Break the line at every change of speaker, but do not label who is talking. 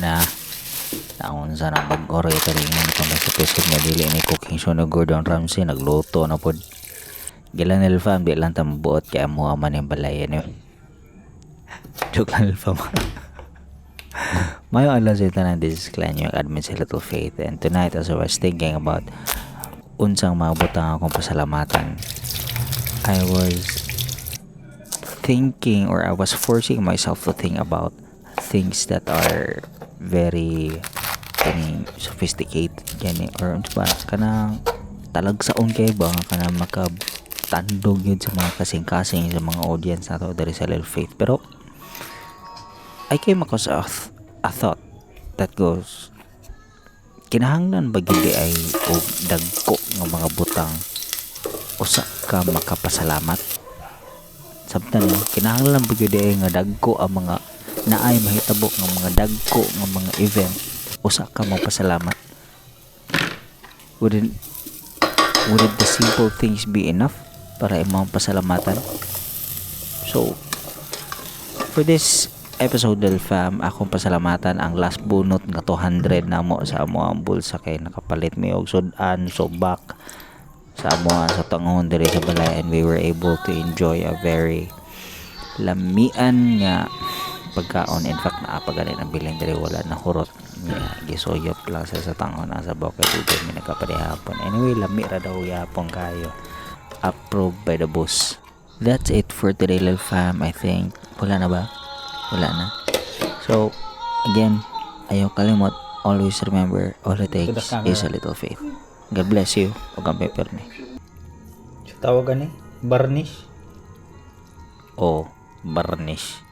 Na naunsa na bag-o ra ito rin itong next episode nga dili ni cooking show ni Gordon Ramsay, nagluto na pod. Gilan nil fam, di lang ta mabuot kay amo man yung balay. Anyway, joke lang, lil fam. Maayong adlaw sa tanan, this is Glenn, yung admin sa Little Faith. And tonight, as I was thinking about unsang mga butang akong pasalamatan, I was thinking or I was forcing myself to think about things that are very kaning sophisticated gani or unsa ba, kanang talagsaon kay ba nga kanang makatandog yun sa mga kasing-kasing sa mga audience nato diri sa Little Faith. Pero I came across a thought that goes, kinahanglan ba gyud ay og dagko nga mga butang usa ka makapasalamat? Samtang no, kinahanglan ba gyud ay nga dagko ang mga naay mahitabo nga mga dagko nga mga event usa ka mapasalamat? Wouldn't the simple things be enough para imong pasalamatan? So for this episode, Lil Fam, akong pasalamatan ang last bunot nga 200 namo sa amo ang bulsa kay nakapalit mi og sud-an, subak sa amo sa tanghon diri sa balay, and we were able to enjoy a very lamian nga pagkaon. In fact, naa pa gani ang bilin diri, wala na hurot nga, gisuyop lang sa tanghon ang sabaw kay dugay mi nagkapadihapon. Anyway, lami ra daw yapon kayo, approved by the boss. That's it for today, Lil Fam. I think wala na ba? Wala na. So again, ayaw kalimot, always remember, all it
To the
takes
camera.
Is a little faith. God bless you ug ang pepper ni.
Sa tawag ani? Varnish?
O varnish.